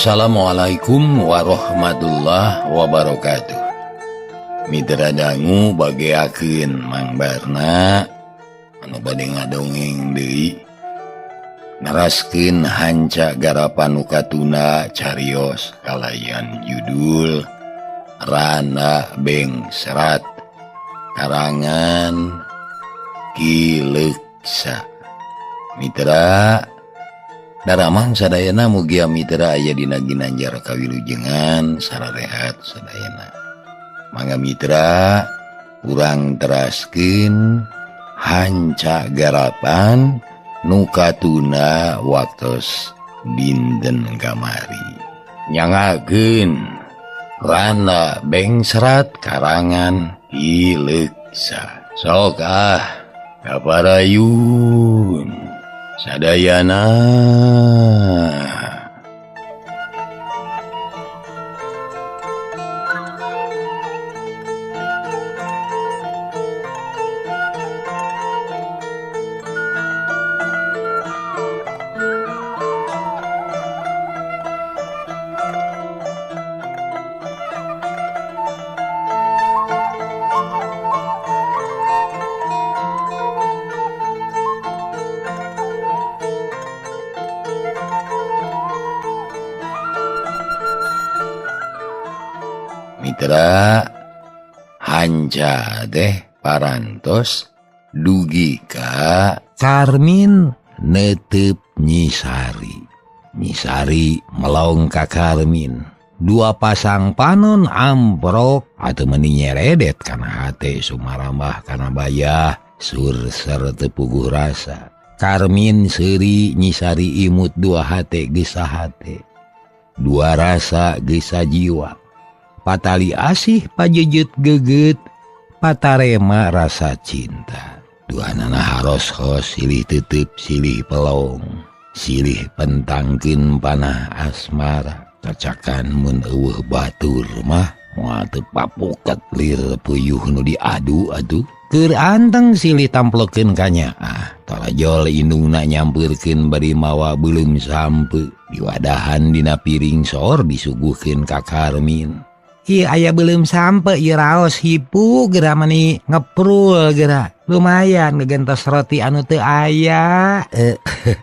Assalamualaikum warahmatullahi wabarakatuh. Mitra dangu bageakeun Mang Barna anu bade ngadongeng deui neraskeun hanca garapan nu katuna carios kalayan judul Rana Bengserat karangan Ki Leksa. Mitra daramang sadayana mugia mitra aya dina ginanjar kawilujengan sararehat sadayana. Mangga mitra urang teraskeun hanca garapan nu katuna waktos dinten kamari. Nyangakeun Rana Bengserat karangan Ki Leksa. Sok ah kaparayun sadayana. Mitra hanca deh parantos dugi ka Karmin netep Nyisari. Nyisari melong ka Karmin. Dua pasang panon amprok atau meni nyeredet kana hate sumarambah kana bayah surser teu puguh rasa. Karmin seuri Nyisari imut dua hate geus sahate. Dua rasa geus sajiwa. Patali asih pajejet geget patarema rasa cinta. Duanana haros-hos silih tetep silih pelong silih pentangkeun panah asmara. Cacakan mun eueuh batur mah moal teu papuket lir puyuh nu diadu atuh. Keur anteng silih tamplokeun ka nyaah. Torajol indungna nyampeurkeun bari mawa beuleum sampe diwadahan dina piring sor disuguhkeun ka Karmin. Ieu aya beuleum sampe ieu raos hipu geura mani ngeprul geura. Lumayan ngegentos roti anu teu aya.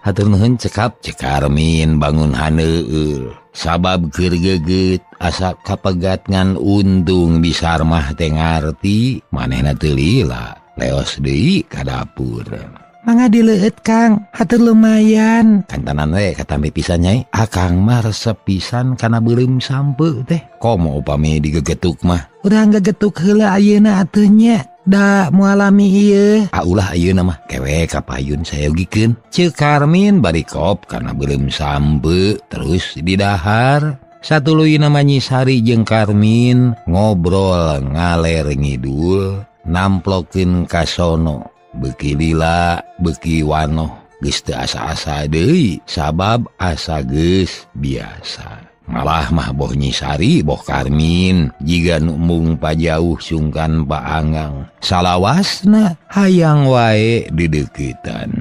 Hatur nuhun cekap cek Karmin bangun haneueul. Sabab keur geget asa kapegat ngan untung bisarmah teh ngarti manehna teu lila leos deui ka dapur. Mangga dileueut Kang, hatur lumayan. Kantanan we katampi pisan nyai. Akang mah resep pisan kana beuleum sampe teh. Komo upami digegetuk mah. Urang gegetuk heula ayeuna atuh nya. Da mualami ieu. Ah ulah ayeuna mah kewe ka payun sayogikeun. Ceuk Karmin bari kop kana beuleum sampe terus didahar. Satuluyna mah Nyisari jeung Karmin ngobrol ngaler ngidul namplokeun ka sono. Beki lila beki wanoh geus teu asa-asa deui sabab asa geus biasa. Malah mah boh Nyisari boh Karmin jiga nu embung pajauh sungkan paangang salawasna hayang wae dideuketan.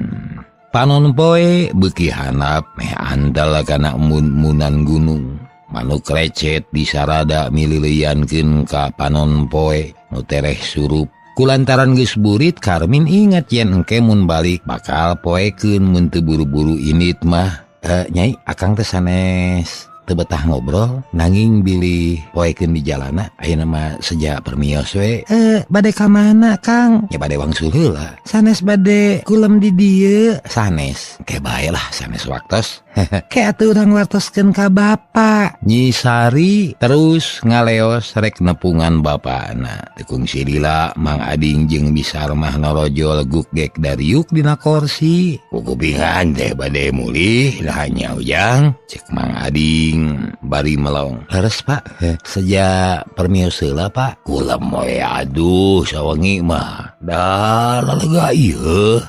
Panon poe beki hanap meh andal kana embun-embunan gunung. Manuk recet disarada mililiankeun ka panon poe nu tereh surup. Kulantaran geus burit Karmin ingat yen engke mun balik bakal poekeun mun teu buru-buru init mah. Nyai akang teh sanes teu betah ngobrol nanging bilih poekeun di jalana ayeuna mah seja permios we. Bade ka mana Kang? Ya bade wangsul heula. Sanes bade kulem di dieu. Sanes. Ke bae lah sanes waktos. Ke atuh urang wartoskeun ka bapa. Nyisari terus ngaleos rek nepungan bapana. Teu kungsi lila Mang Ading jeung Bisarmah norojol gugek dariuk dina korsi. Kukupingan teh bade mulih lah nya ujang cek Mang Ading bari melong. Leres Pak, seja permios heula Pak. Kulem we aduh sawengi mah. Da lalega ieu.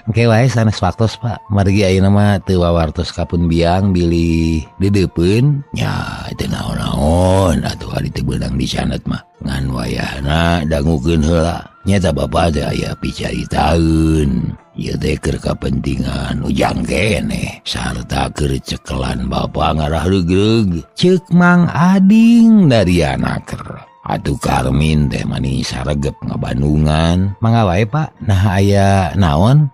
Engke wae sanes waktos Pak. Margi ayeuna mah teu wawartos kapun biang bilih deudeupeun. Nya teu naon-naon atuh ari teu beunang dicanet mah. Ngan wayahna dangukeun heula. Nyata bapa teh aya picaritaeun. Ieu teh keur kapentingan Ujang keneh sarta keur cekelan bapa ngarah reugreug. Ceuk Mang Ading dari anaker. Atuh Karmin teh mani saregep ngabandungan. Mangga wae Pak, nah aya naon?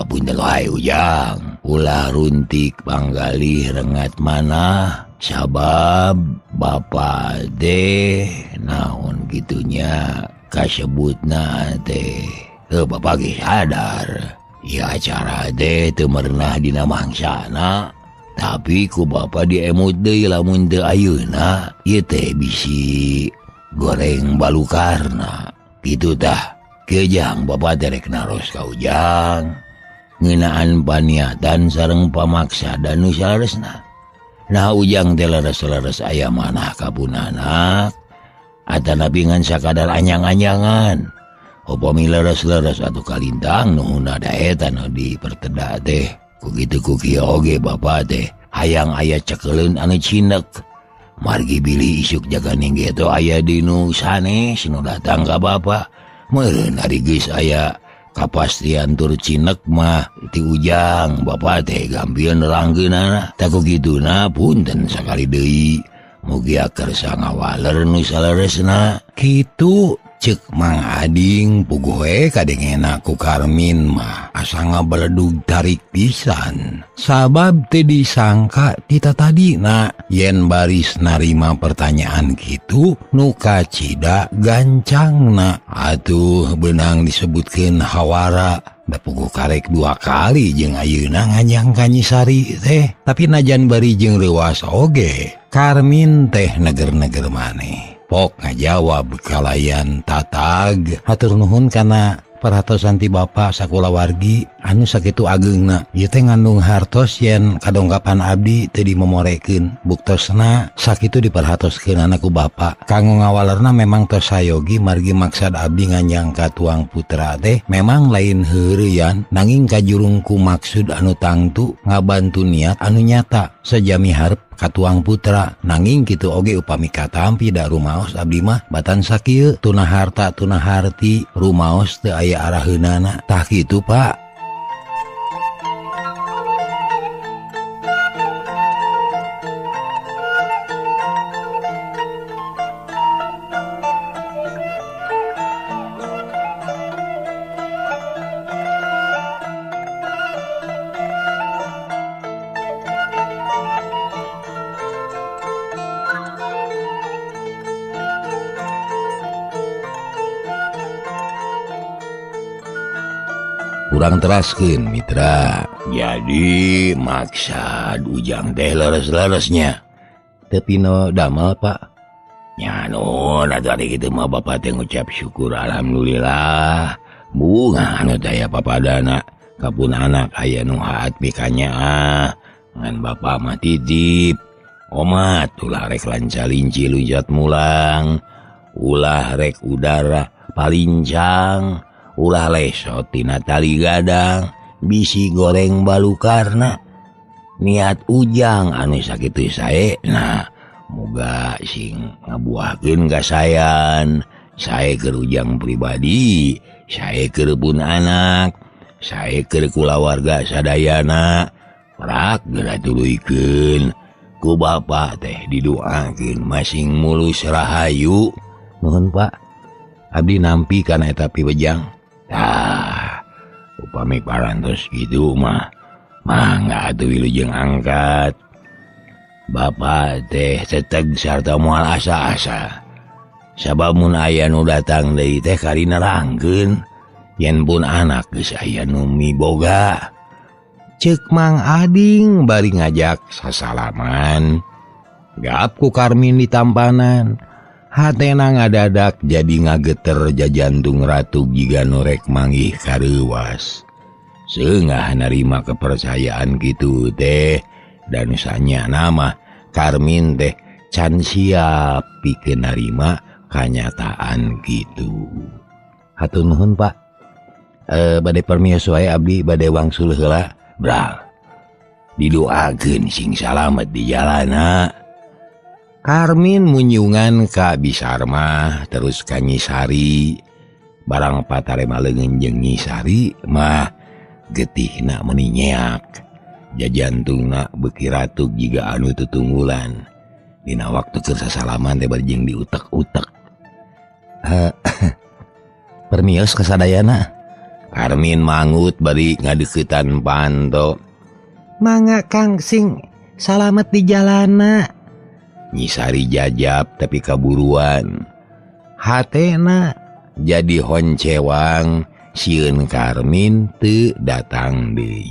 Punten wae Ujang. Ulah runtik panggalih rengat manah sabab bapa teh naon gitunya kasebutna teh. Heuh bapa ge sadar. Ieu acara teh teu merenah dina mangsana. Tapi ku bapa diemut deui lamun teu ayeuna ieu teh bisi goreng balukarna kitu tah. Kieu jang bapa teh rek naros ka Ujang ngeunaan paniatan sareng pamaksa dan nu saleresna. Nah Ujang teh leres-leres aya manah ka punanak atanapi ngan sakadar anyang-anyangan. Upami leres-leres atuh kalintang nuhunna daeta nu diperteda teh. Ku kitu ku kieu oge bapa teh hayang aya cekeleun anu cinek. Margi bilih isuk jaganing geto aya di nu sanes nu datang ka bapa. Meureun ari geus aya kapastian tur cinek mah ti Ujang bapa teh gampil nerangkeunana. Tah ku kituna punten sakali deui. Mugia kersa ngawaler nu saleresna. Kitu ceuk Mang Ading puguh we kadengena ku Karmin mah asa ngabeledug tarik pisan. Sabab teu disangka ti tatadina yen baris narima pertanyaan kitu nu kacida gancangna. Atuh beunang disebutkeun hawara da puguh karek dua kali jeung ayeuna nganyang ka Nyi Sari teh. Tapi najan bari jeung leuwas oge Karmin teh neger-neger maneh. Pok ngajawab kalayan tatag. Hatur nuhun kana perhatosan ti bapa sakulawargi anu sakitu ageungna. Ieu teh ngandung hartos yen kadongkapan abdi teu dimomorekeun. Buktosna sakitu diperhatoskeunana ku bapa. Kanggo ngawalerna memang tos sayogi margi maksad abdi nganyang ka tuang putra teh memang lain heureuyan nanging kajurung ku maksud anu tangtu ngabantu niat anu nyata sejami harep katuang putra. Nanging kitu oge upami katampi da rumaos abdi mah batan sakieu tuna harta tuna harti rumaos teu aya araheunana. Tah kitu Pak. Kurang teraskeun mitra. Jadi maksad Ujang teh leres-leresnya teu pino damel Pak. Nya nuhun atuh ari kitu mah bapa teh ngucap syukur alhamdulillah. Bunga anu teh aya papadana kapun anak aya nu haat pikanyaah. Ngan bapa mah titip omat ulah rek lancalinci luncat mulang, ulah rek udara palincang, ulah lesot tina tali gadang, bisi goreng balukarna. Niat Ujang anu sakitu sae nah moga sing ngabuahkeun kasayan. Sae keur Ujang pribadi, sae keur pun anak, sae keur kulawarga sadayana. Prak geura tuluykeun ku bapa teh didoakeun masing mulus rahayu. Nuhun Pak, abdi nampi kana eta piwejang. Tah, upami parantos kitu mah mangga atuh wilujeng angkat. Bapa teh teteg sarta moal asa-asa. Sabab mun aya nu datang deui teh kari nerangkeun yen pun anak geus aya nu miboga. Ceuk Mang Ading bari ngajak sasalaman. Gap ku Karmin ditampanan. Hatena ngadadak jadi ngageter jajantung ratu jiga nu rek manggih kareuwas. Seungah narima kepercayaan kitu teh dan sanya nama Karmin teh can siap pikeun narima kanyataan kitu. Hatur nuhun Pak. Bade permios wae abdi bade wangsul heula. Bral. Didoakeun sing salamet di jalana. Karmin munyungan ka Bisarmah terus ka Nyi Sari. Barang patarema leungeun jeung Nyi Sari mah Getihna meuni nyeak. Jajantungna beuki ratug jiga anu tutunggulan. Dina waktu keur sasalaman teh bari jeung diutek-utek. Permios kasadayana. Karmin mangut bari ngadeuketan panto. Mangga Kang sing salamet di jalana. Nyisari jajab tapi kaburuan. Hatena jadi honcewang sieun Karmin teu datang deui.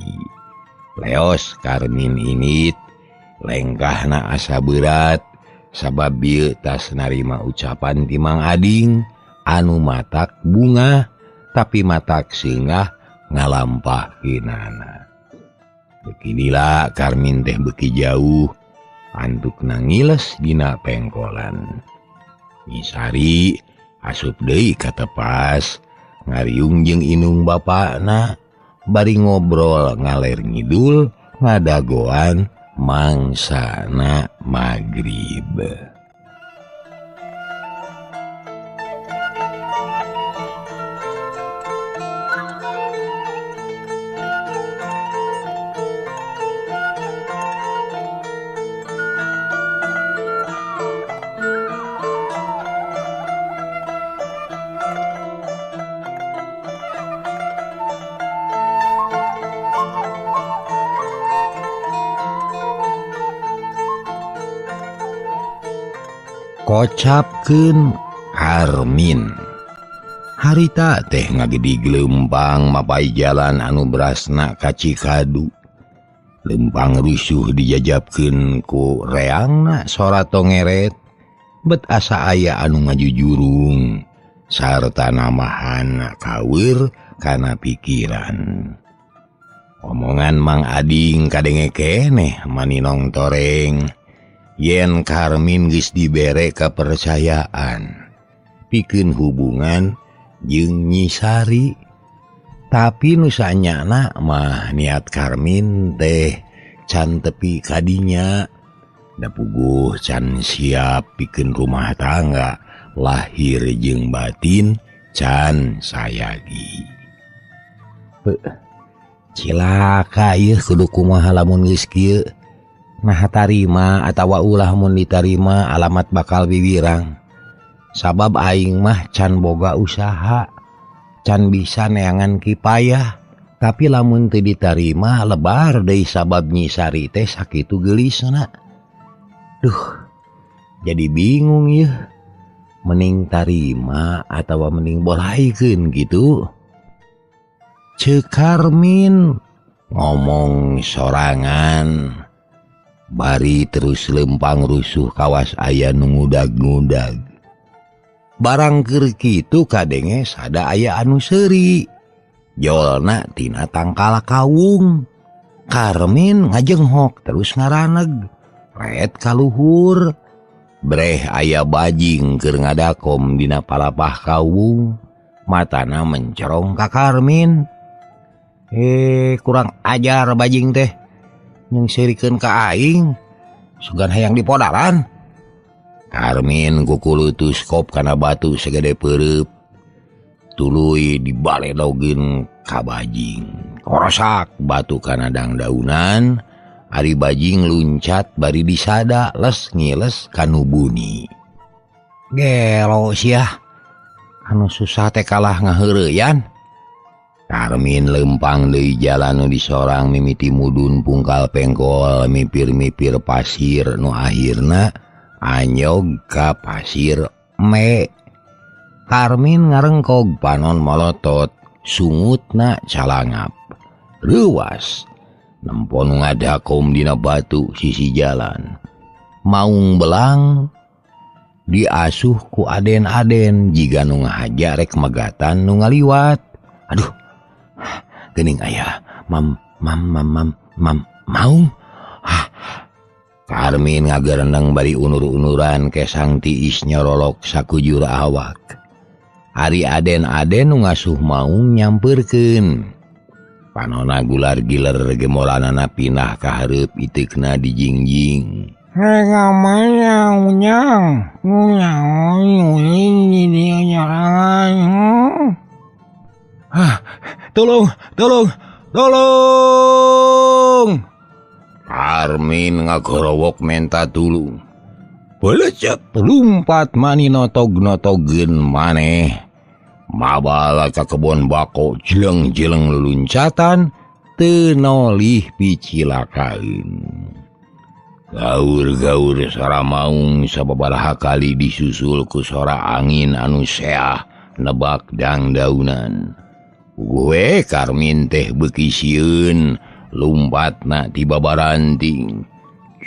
Leos Karmin init lengkahna asa berat sabab bieu tas narima ucapan ti Mang Ading anu matak bunga tapi matak singah ngalampah kinana. Beginilah Karmin teh beuki jauh antukna ngiles dina pengkolan. Nyisari asup deui ka tepas ngariung jeung inung bapakna bari ngobrol ngaler ngidul ngadagoan mangsana magrib. Kocapkeun Karmin. Harita teh ngagedig leumpang mapai jalan anu berasna ka Cikadu. Leumpang rusuh dijajabkeun ku reangna sora tongeret bet asa aya anu ngajujurung sarta namahan kawir kana pikiran. Omongan Mang Ading kadenge keneh maninong toreng. Yen Karmin geus dibere kepercayaan pikeun hubungan jeung Nyisari, tapi nu sanyana mah niat Karmin teh can tepi kadinya da puguh can siap pikeun rumah tangga lahir jeung batin can sayagi. Cilaka ieu kudu kumaha lamun geus kieu. Nah tarima atawa ulah mun ditarima alamat bakal wiwirang. Sabab aing mah can boga usaha, can bisa neangan kipayah. Tapi lamun teu ditarima lebar deui sabab Nyisari teh sakitu geulisna. Duh, jadi bingung yeuh. Mending tarima atawa mending bolaikeun gitu. Ceuk Karmin ngomong sorangan. Bari terus lempang rusuh kawas aya nu ngudag-ngudag. Barang keur kitu kadenge sada aya anu seuri. Jolna tina tangkal kawung. Karmin ngajenghok terus ngaraneg. Ret kaluhur. Breh aya bajing keur ngadakom dina palapah kawung. Matana mencerong ka Karmin. Kurang ajar bajing teh. Nyengserikeun ka aing sugan hayang dipodaran. Karmin kukulutus kop kana batu segede peureub tuluy dibaledogin ka bajing. Korosak batu kana dangdaunan, ari bajing luncat bari disada les ngiles kanu buni. Gelo sia, anu susah teh kalah ngaheureyan. Karmin lempang deui jalan nu disorang mimiti mudun pungkal pengkol mipir-mipir pasir nu akhirna anyog ka pasir me. Karmin ngarengkog panon molotot sungutna calangap. Reuwas nempo nu ngadakom dina batu sisi jalan. Maung belang diasuh ku aden-aden jiga nu ngahaja rek megatan nu ngaliwat. Aduh, geuning aya mam mam mam mam mam maung. Karmin ngagereneng bari unur-unuran kesang tiis nyorolok sakujur awak. Ari aden-aden nu ngasuh maung nyampeurkeun. Panona gular giler gemolanana pindah ka hareup iteukna dijingjing. Tolong, tolong, Tolong! Karmin ngagorowok menta tulung. Belecet lumpat mani notog-notogeun maneh. Mabala ka kebon bako jeleng-jeleng luluncatan teu nolih picilakaeun. Gaur-gaur sora maung sababaraha kali disusul ku sora angin anu seah nebak dangdaunan. Gue Karmin teh beuki sieun lumpatna ti babaranting.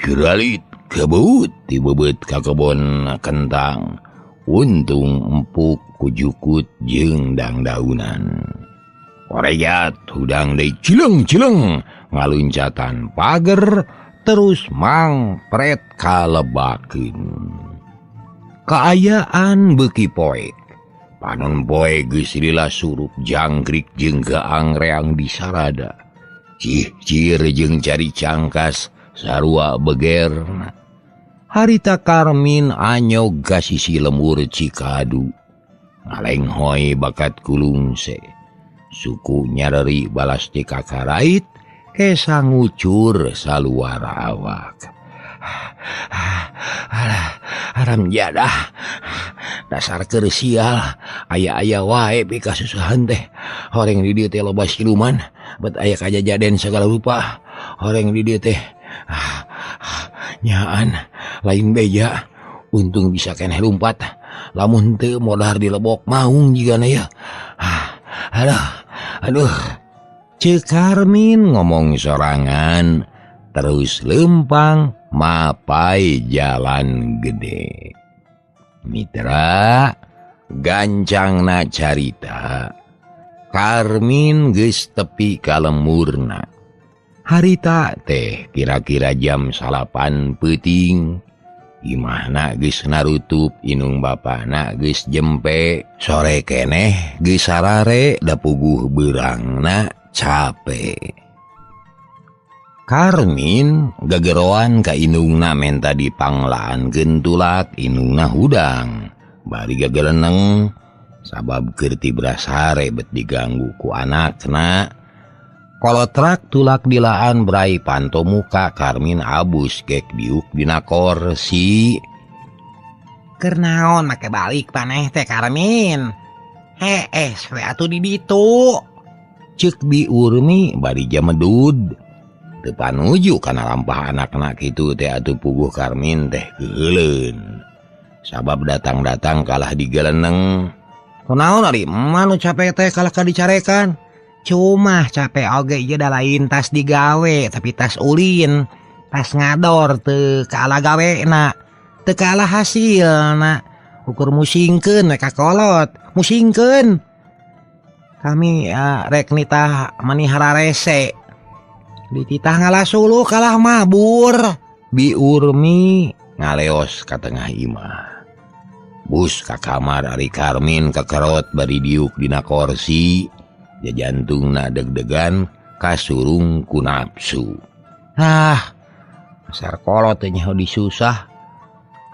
Jeralit kebut tibebeut ka kebon kentang. Untung empuk kujukut jeung dangdaunan. Korejat hudang deui cileng-cileng ngaluncatan pager terus mangpret kalebakeun. Kaayaan beuki poek. Panon poe geus lila surup jangkrik jeung gaang reang di sarada. Cih-cir jeung cari cangkas sarua begerna. Harita Karmin anyog ka sisi lembur Cikadu. Ngalenghoy bakat kulungse. Suku nyareri balas ti kakarait kesa ngucur saluar awak. Alah, haram jadah. Dasar keur sial, aya-aya wae pikasusahan teh. Horeng di dieu teh loba siluman, bet aya kajajaden sagala rupa. Horeng di dieu teh nyaan lain beja. Untung bisa keneh lumpat. Lamun teu modar dilebok maung jigana ya. Aduh, aduh. Ceuk Karmin ngomong sorangan terus lempang mapai jalan gede. Mitra gancangna carita Karmin geus tepi ka lemurna. Harita teh kira-kira jam 9 peuting. Imahna geus narutup, inung bapana geus jempe. Sore keneh geus sarare da puguh beurangna cape. Karmin gageroan ka inungna menta dipanglaankeun tulak, inungna hudang. Bari gageleneng sabab keur tibra sare bet diganggu ku anakna. Kolotrak tulak dilaan brai panto muka Karmin abus gek diuk dina korsi. Keur naon make balik paneh teh Karmin? Heeh, we atuh di ditu. Ceuk Bi Urmi bari jamedud. Teu panuju kana lampah anakna kitu teh atuh puguh Karmin teh keuheuleun. Sabab datang-datang kalah digeleneng. Kunaon ari emak nu capek teh kalah ka dicarekan? Cuma capek oge ieu da lain tas digawe tapi tas ulin, tas ngador teu kalah gawena, teu kalah hasilna. Ukur musingkeun we ka kolot, musingkeun. Kami rek nitah mani hararese. Dititah ngalah suluh kalah mabur. Bi Urmi ngaleos ka tengah imah. Bus ka kamar ari Karmin kekerot bari diuk dina korsi. Jantungna deg-degan kasurung ku nafsu. Ah, dasar kolot teh nyaho disusah.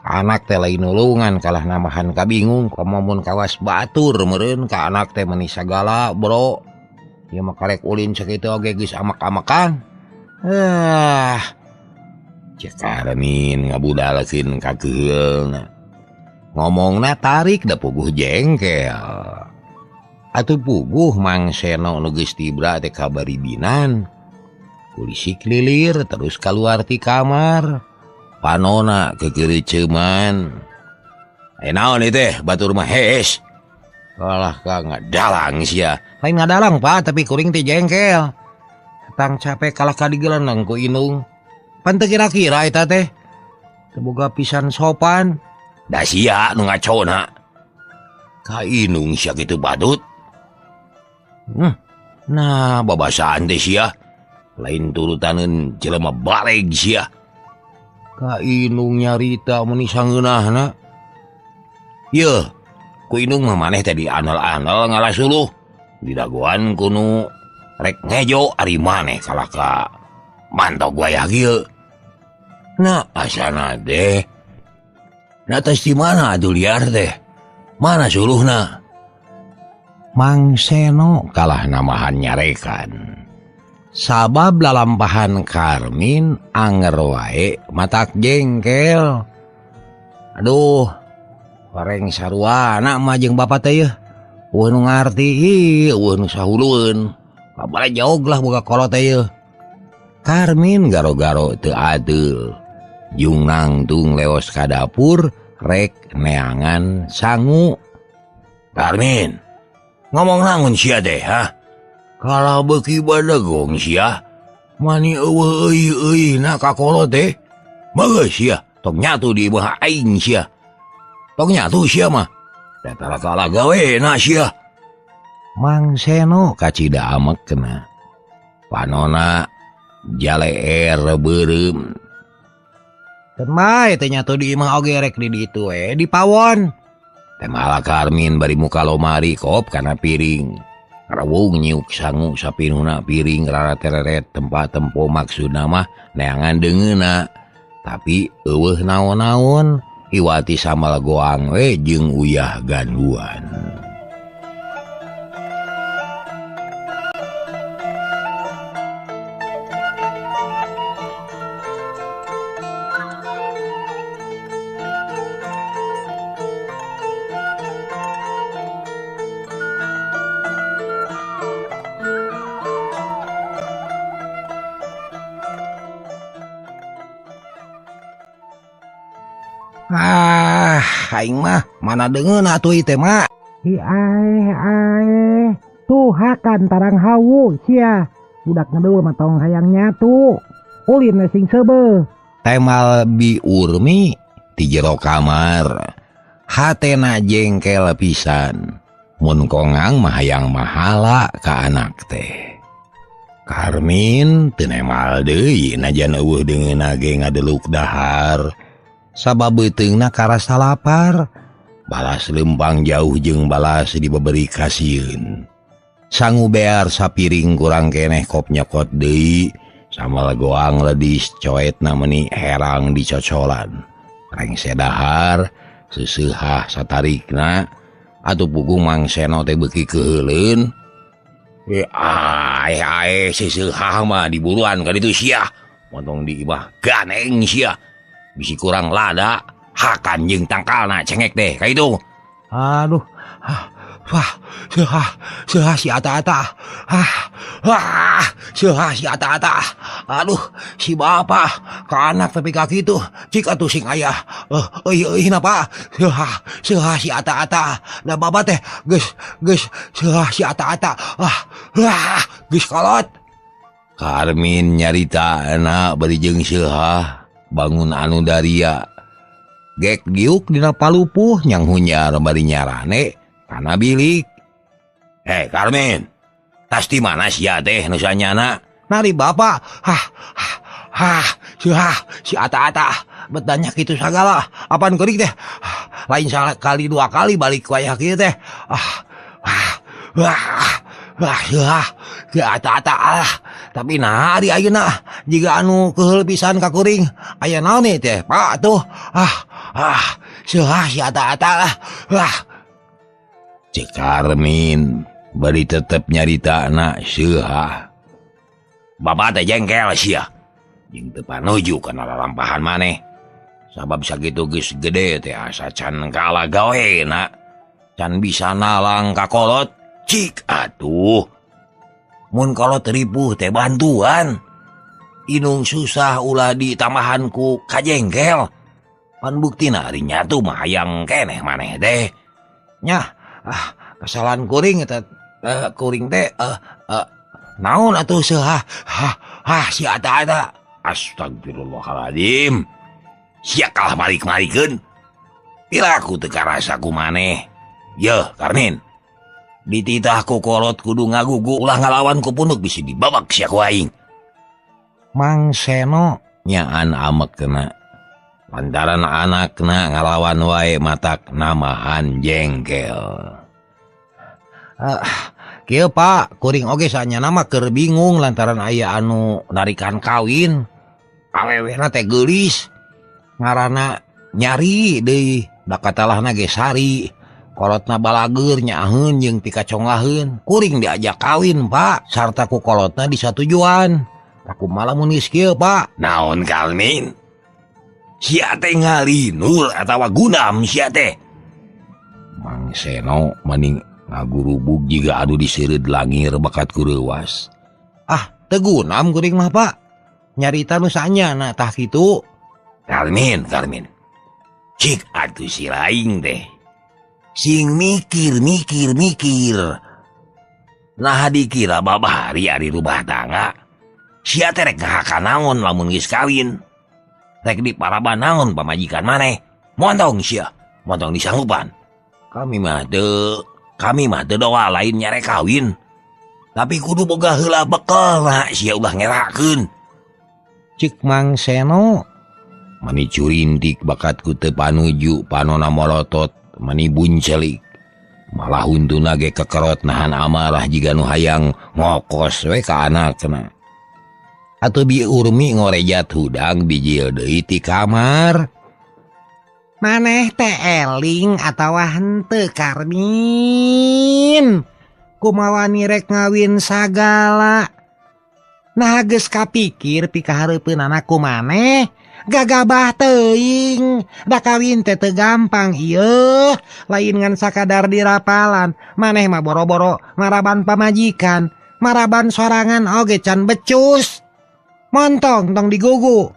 Anak teh lain nulungan kalah namahan kabingung komo mun kawas batur meureun ka anak teh meuni sagala, bro. Ieu mah karek ulin sakitu oge geus amak-amakan. Ah. Ceuk Karmin ngabudalkeun ka keuheulna. Ngomongna tarik da puguh jengkel. Atuh puguh Mang Seno nu geus tibra teh kabaribinan. Kulisik lilir terus kaluar ti kamar. Panona kekeureuceuman. Naon ieu teh batur mah hees. Alah ka ngadalang sia. Lain ngadalang Pak, tapi kuring teh jengkel. Tang capek kalah ka digeleneng ku inung. Pan teu kira-kira eta teh. Teu boga pisan sopan. Da sia nu ngacona. Ka inung sia kitu badut. Nah, babasaan teh sia. Lain turutaneun jelema baleg sia. Ka inung nyarita meuni sangeunahna. Yeuh, ku inung mah maneh teh dianel-anel ngalah suluh. Didagoan ku nu rek ngejo ari maneh kalah ka mantog wayah kieu. Nah, asana teh. Nah, tes di mana atuh liar teh? Mana suluhna? Mang Seno kalah namahan nyarekan. Sabab lalampahan Karmin anger wae matak jengkel. Aduh, wareng sarua anak mah jeung bapak teh yeuh. Eueuh nu ngarti, eueuh nu sahulueun. Kabare jauh lah boga kolot teh yeuh. Karmin garo-garo teu adil. Jung nangtung leos ka dapur rek neangan sangu. Karmin, ngomong naon sia teh ha? Kalau beuki badegong sia, mani eueuh euy-euyna ka kolot teh. Bageus sia, tong nyatu di imah aing sia. Tong nyatu sia mah. Da tara kalah gawena sia. Mang Seno kacida amekna. Panona jaleer beureum. Teu bae teh nyatu di imah oge rek di ditu we di pawon. Teh malah Karmin bari muka lomari kop kana piring. Rawung nyiuk sangu sapinuna piring rara tereret tempat tempo maksudna mah neangan deungeuna. Tapi eueuh naon-naon iwati samal goang we jeung uyah ganduan. Ah, aing mah mana deungeun atuh ieu teh mah. Hi ae ae, tuh hakan tarang hawu sia. Budak ngedul mah tong hayang nyatu. Ulin we sing seubeuh. Temal Bi Urmi ti jero kamar. Hatena jengkel pisan. Mun kongang mah hayang mahala ka anak teh. Karmin teu nemal deui najan eueuh deungeunna ge ngadeluk dahar. Sabab beuteungna karasa lapar, balas lempang jauh jeung balas dibeberi kasieun. Sangu bear sapiring kurang keneh kop nyokot deui, samal goang ledis coetna meuni herang dicocolan. Rengse dahar, seuseuhah satarikna, atuh pugung Mang Seno teh beuki keuheuleun. Ae ae seuseuhah mah diburuan ka ditu sia, montong di imah ganeng sia. Bisi kurang lada, hakan jeung tangkalna cengek deh ka itu. Aduh, wah, seuhah, seuhah si ata-ata. Ah, wah, seuhah si ata-ata. Aduh, si bapak ka anak tapi ka kitu. Cik atuh sing ayah. Euy euy napa? Seuhah, seuhah si ata-ata. Da bapak teh geus geus seuhah si ata-ata. Ah, wah, geus kolot. Karmin nyaritana bari jeung seuhah bangun anu daria. Gek giuk dina palupuh nyang hunyar bari nyarane kana bilik. Eh Karmin, tas di mana sia teh nu sanyana? Nari bapak. Hah hah hah seuhah si ata-ata. Betanya kitu sagala. Apaan kuring teh? Lain kali dua kali balik wayah kieu teh. Ah ah wah wah seuhah si ata-ata ah. Tapi nah ari ayeuna jiga anu keuheul pisan ka kuring. Aya naon nih teh Pak tuh. Ah ah seuhah si ata-ata lah. Wah. Cek Karmin bari tetep nyaritana seuhah. Bapak teh jengkel sia. Jeung teu panuju kana lalampahan maneh. Sabab sakitu geus gede teh asa can kalah gawena. Can bisa nalang ka kolot. Cik atuh. Mun kolot ripuh teh bantuan. Inung susah ulah ditambahan ku kajengkel. Pan buktina ari nyatu mah hayang keneh maneh teh. Nyah, ah kesalahan kuring eta kuring teh naon atuh seuhah. Hah hah si ata-ata. Astagfirullahaladzim. Sia kalah marik-marikeun. Piraku teu karasa ku maneh. Yeuh Karmin. Dititah ku kolot kudu ngagugu ulah ngalawan ku punuk bisi dibabak sia ku aing. Mang Seno nyaan amekna. Lantaran anakna ngalawan wae matak namahan jengkel. Kieu Pak, kuring oge sanyana mah keur bingung lantaran aya anu narikan kawin. Awewena teh geulis. Ngaranna nyari deui, da katalahna ge sari. Kolotna balageur nyaaheun jeung pikacongaheun. Kuring diajak kawin Pak, sarta ku kolotna disatujuan. Kumaha lamun geus kieu Pak? Naon Karmin? Sia teh ngalinur atawa gunam sia teh? Mang Seno maning ngagurubug jiga anu diseureud langir bakat ku reuwas. Ah, teu gunam kuring mah Pak. Nyarita nu sanyana tah kitu. Karmin, Karmin. Cik atuh si laing teh. Sing mikir, mikir, mikir. Nah dikira babari ari rumah tangga. Sia teh rek ngahakan naon lamun geus kawin. Rek diparaban naon pamajikan maneh. Montong sia, montong disanggupan. Kami mah teu doa lain nyarek kawin. Tapi kudu boga heula bekel nah sia ulah ngerakeun. Cik Mang Seno mani curintik bakatku teu panuju panona molotot mani buncelik. Malah huntuna ge kekerot nahan amarah jiga nu hayang ngokos we ka anakna. Atuh Bi Urmi ngorejat hudang bijil deui ti kamar. Maneh teh eling atawa henteu Karmin? Kumaha rek ngawin sagala. Nah geus kapikir pikahareupeunana ku maneh. Gagabah teuing, da kawin teh teu gampang ieu, lain ngan sakadar dirapalan. Maneh mah boro-boro maraban pamajikan, maraban sorangan oge can becus. Montong tong digugu.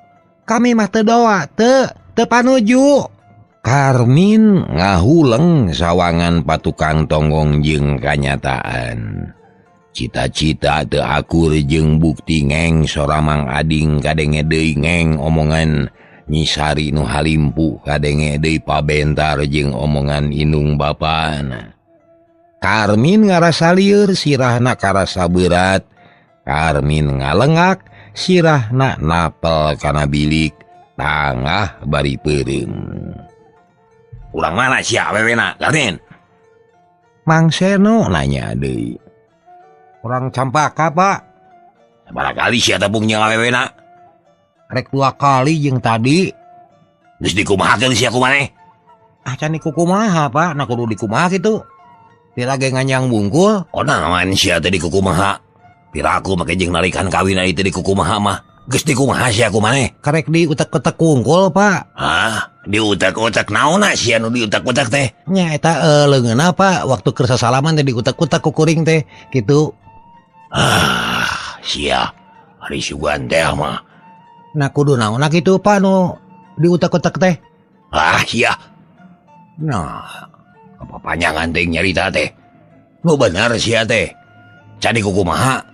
Kami mah teu doa, teu panuju. Karmin ngahuleng sawangan patukang tonggong jeung kanyataan. Cita-cita teu akur jeung bukti ngeng soramang ading kadenge deui ngeng omongan Nyisari nu halimpu kadenge deui pabentar jeung omongan indung bapana. Karmin ngarasa lieur sirahna karasa berat. Karmin ngalengak sirahna napel kana bilik tangah bari peureum. Urang mana sia awewena Karmin? Mang Seno nanya deui. Urang Campaka Pak. Sabaraha kali sia tepung jeung awewena? Rek 2 kali jeung tadi. Geus dikumahakeun sia ku maneh? Ah can dikukumaha Pak, nah kudu dikumaha kitu. Pira ge nganyang bungkul. Oh naon sia teh dikukumaha? Pira aku make jeung narikan kawin ari teh dikukumaha mah. Geus dikumaha sia ku maneh? Karek diutek-utek wungkul Pak. Hah? Diutek-utek naonna sia nu diutek-utek teh? Nya eta leungeunna Pak, waktu keur sasalaman teh diutek-utek ku kuring teh kitu. Ah, sia ari sugan teh mah. Nah kudu naonna kitu Pak nu diutek-utek teh? Ah, sia. Nah, apa panjangan teh nyarita teh? Nu bener sia teh. Can dikukumaha?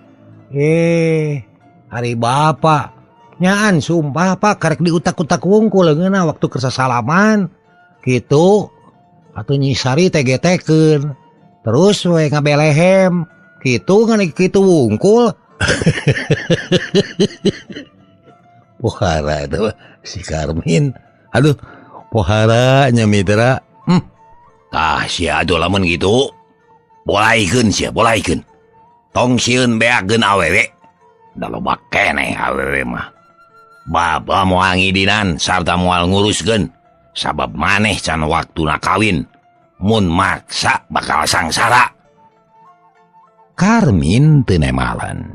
Hari bapak nyaan sumpah Pak karek diutak-utak wungkul leungeunna waktu keur sasalaman kitu. Atuh Nyisari teh getekeun. Terus we ngabelehem kitu ngan kitu wungkul. Pohara itu si Karmin. Aduh, pohara nya mitra. Tah sia atuh lamun kitu. Bolaikeun sia, bolaikeun. Tong sieun beakeun awewe. Da loba keneh awewe mah. Baba moal ngidinan sarta moal nguruskeun. Sabab maneh can waktuna kawin. Mun maksa bakal sangsara. Karmin teu nemalan.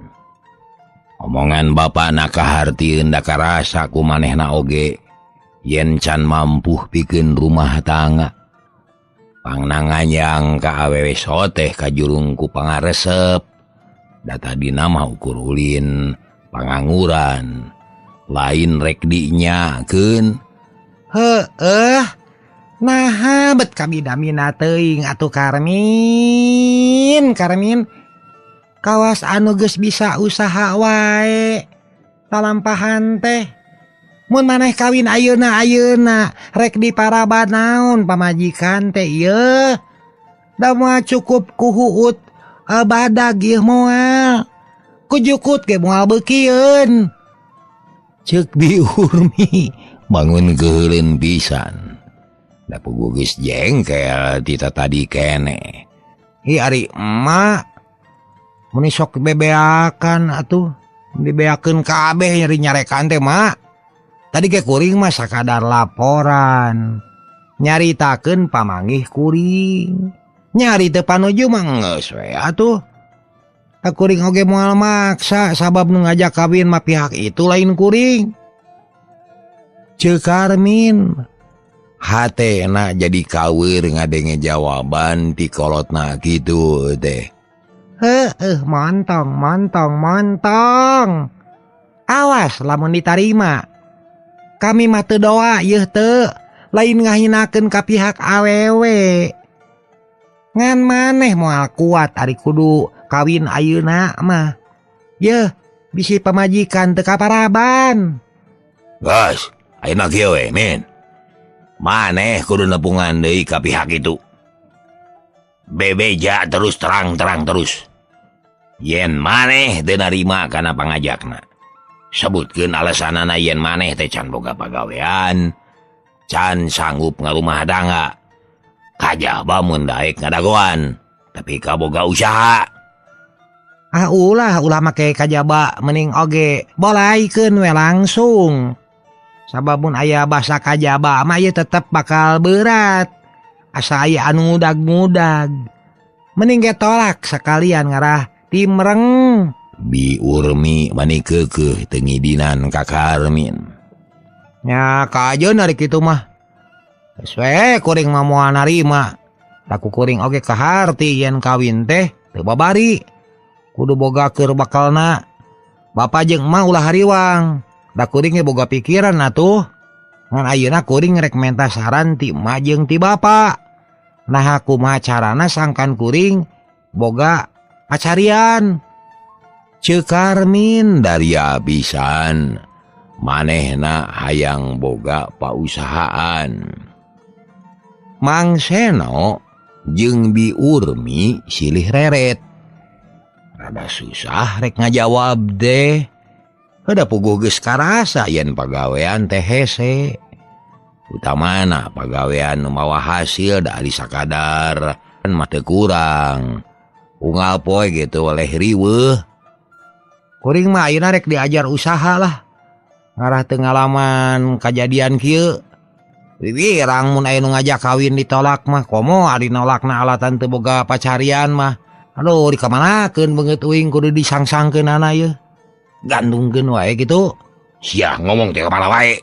Omongan bapana kahartieun da karasa ku manehna oge yen can mampuh pikeun rumah tangga. Pangna nganyang ka awewe soteh kajurung ku pangaresep. Da tadina mah ukur ulin pangangguran. Lain rek dinyakeun. Heueuh. Naha bet kamida-mina teuing atuh Karmin, Karmin. Kawas anu geus bisa usaha wae. Talampahan teh. Mun maneh kawin ayeuna-ayeuna rek diparaban naon pamajikan teh ieu. Da moal cukup ku huut badag ieu moal. Kujukut ge moal beukieun. Ceuk Bi Urmi bangun geuleun pisan. Da puguh geus jengkel ti tadi keneh. Hi ari emak meni sok bebeakan atuh dibeakeun kabeh nyeri nyarekan teh mak. Tadi ge kuring mah sakadar laporan. Nyaritakeun pamanggih kuring. Nyari teu panuju mah geus we atuh. Kuring oge moal maksa sabab nu ngajak kawin mah pihak itu lain kuring. Ceuk Karmin hatena jadi kawir ngadenge jawaban ti kolotna kitu teh. Heueuh montong montong montong. Awas lamun ditarima. Kami mah teu doa yeuh teu lain ngahinakeun ka pihak awewe. Ngan maneh moal kuat ari kudu kawin ayeuna mah. Yeuh bisi pamajikan teu kaparaban. Geus, ayeuna kieu we, Min. Maneh kudu nepungan deui ka pihak itu. Bebeja terus terang-terang terus. Yen maneh teu narima kana pangajakna. Sebutkeun alasanana yen maneh teh can boga pagawean, can sanggup ngarumah tangga. Kajaba mun daek ngadagoan, tapi kaboga usaha. Ah ulah ulah make kajaba mending oge bolaikeun we langsung. Sabab mun aya basa kajaba mah ieu tetep bakal berat. Asa aya anu ngudag-ngudag. Mending ge tolak sekalian ngarah timreng. Bi Urmi mani keukeuh teu ngidinan ka Karmin. Nya kajeun ari kitu mah. Geus we kuring mah moal narima. Da ku kuring oge kaharti yen kawin teh teu babari. Kudu boga keur bakalna. Bapa jeung emak ulah hariwang. Da kuring ge boga pikiran atuh. Ngan ayeuna kuring rek menta saran ti emak jeung ti bapa. Nah kumaha carana sangkan kuring boga pacarian. Ceuk Karmin daria pisan manehna hayang boga pausahaan. Mang Seno jeung Bi Urmi silih reret. Rada susah rek ngajawab deh. Kada puguh geus karasa yen pagawean teh hese. Utamana pagawean nu mawa hasil da ari sakadar mah teu kurang. Unggal poe gitu oleh riweuh. Kuring mah ayeuna rek diajar usaha lah. Ngarah teu ngalaman kajadian kieu. Wirang mun aya nu ngajak kawin ditolak mah komo ari nolakna alatan teu boga pacarian mah. Aduh dikamanakeun beungeut uing kudu disangsangkeunana ieu. Gandungkeun wae kitu. Sia ngomong teh kepala wae.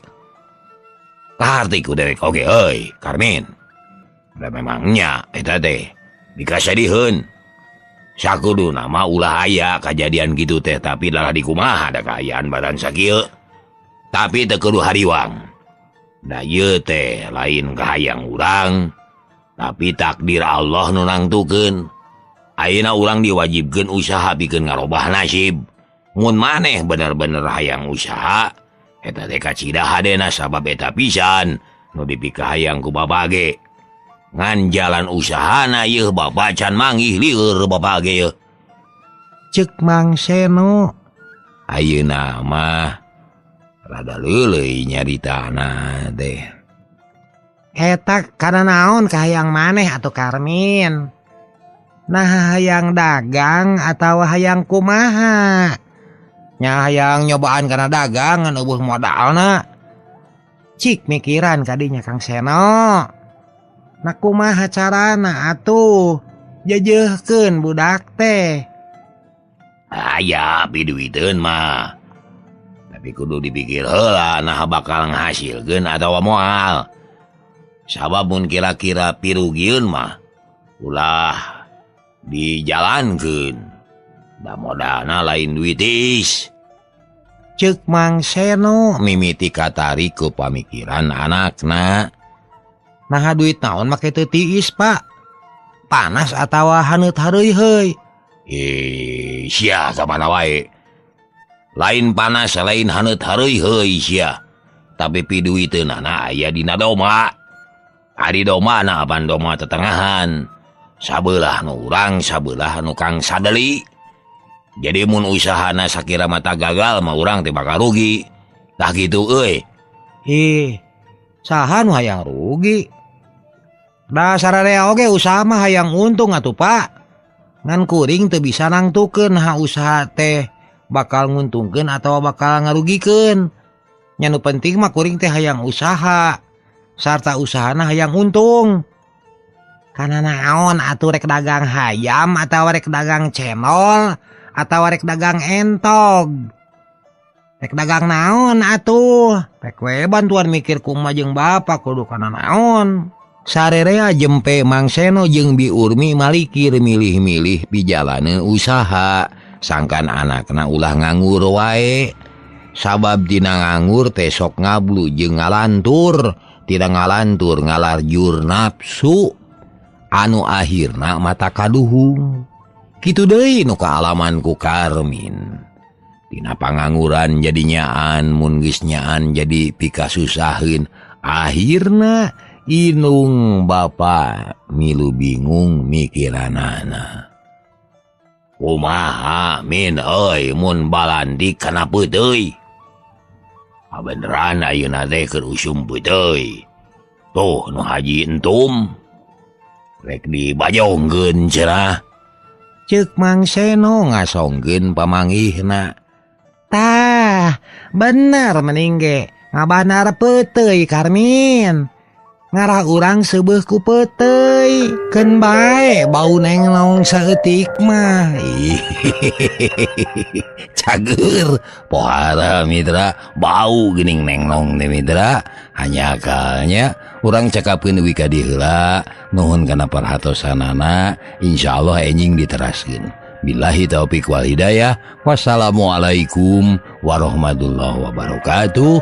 Kaharti ku dewek oge euy, Karmin. Da memangnya eta teh dikasadiheun. Sakuduna mah ulah aya kajadian kitu teh tapi dalah dikumaha da kaayaan badan sakieu. Tapi teu kudu hariwang. Da ieu teh lain kahayang urang, tapi takdir Allah nu nangtukeun. Ayeuna urang diwajibkeun usaha pikeun ngarobah nasib. Mun maneh bener-bener hayang usaha, eta teh kacida hadena sabab eta pisan nu dipikahayang ku bapa ge. Ngan jalan usahana yeuh bapa can manggih lieur bapa ge yeuh. Ceuk Mang Seno ayeuna mah rada leuleui nyaritana teh. Eta kana naon kahayang maneh atuh Karmin? Nah hayang dagang atawa hayang kumaha? Nya hayang nyobaan kana dagang ngan eueuh modalna. Cik mikiran kadinya Kang Seno. Nah kumaha carana atuh jejeuhkeun budak teh. Aya piduiteun mah. Tapi kudu dipikir heula nah bakal ngahasilkeun atawa moal. Sabab mun kira-kira pirugieun mah ulah dijalankeun. Da modalna lain duit is. Ceuk Mang Seno mimiti katarik ku pamikiran anakna. Nah duit naon make teu tiis Pak? Panas atawa haneut hareuy-heuy? Eh, sia samana wae. Lain panas lain haneut hareuy-heuy sia. Tapi piduiteunana aya dina doma. Ari doma na apan doma tetengahan. Sabelah nu urang, sabelah nu Kang Sadeli. Jadi mun usahana sakira mata gagal mah urang teh bakal rugi. Tah kitu euy. Ih, saha nu hayang rugi? Da sararea oge usaha mah hayang untung atuh Pak. Ngan kuring teu bisa nangtukeun ha usaha teh bakal nguntungkeun atawa bakal ngarugikeun. Nya nu penting mah kuring teh hayang usaha. Sarta usahana hayang untung. Kana naon atuh rek dagang hayam atawa rek dagang cendol atawa rek dagang entog. Rek dagang naon atuh? Rek we bantuan mikir ku emak jeung bapak kudu kana naon. Sarerea jempe Mang Seno jeung Bi Urmi malikir milih-milih pijalaneun usaha sangkan anakna ulah nganggur wae. Sabab dina nganggur teh sok ngablu jeung ngalantur, tidak ngalantur ngalarjur nafsu anu akhirna mata kaduhung. Kitu deui nu kaalaman ku Karmin. Dina pangangguran jadi nyaan, mun geus nyaan jadi pikasusaheun. Akhirna inung bapa milu bingung mikiranana. Kumaha min euy mun balandik kana peuteuy. Beneran ayeuna teh keur usum peuteuy. Tuh nu haji entum rek dibajongkeun cenah. Ceuk Mang Seno ngasongkeun pamanggihna. Tah, bener mending ge ngabanar peuteuy Karmin. Ngarah urang seubeuh ku peuteuy. Keun bae bau nenglong saeutik mah. Cager pohara mitra bau geuning nenglong teh mitra. Hanya akalnya urang cakapkeun deui ka dieu heula. Nuhun kana perhatosanana, insyaallah enjing diteraskeun. Billahi taufik wal hidayah. Wassalamualaikum warahmatullahi wabarakatuh.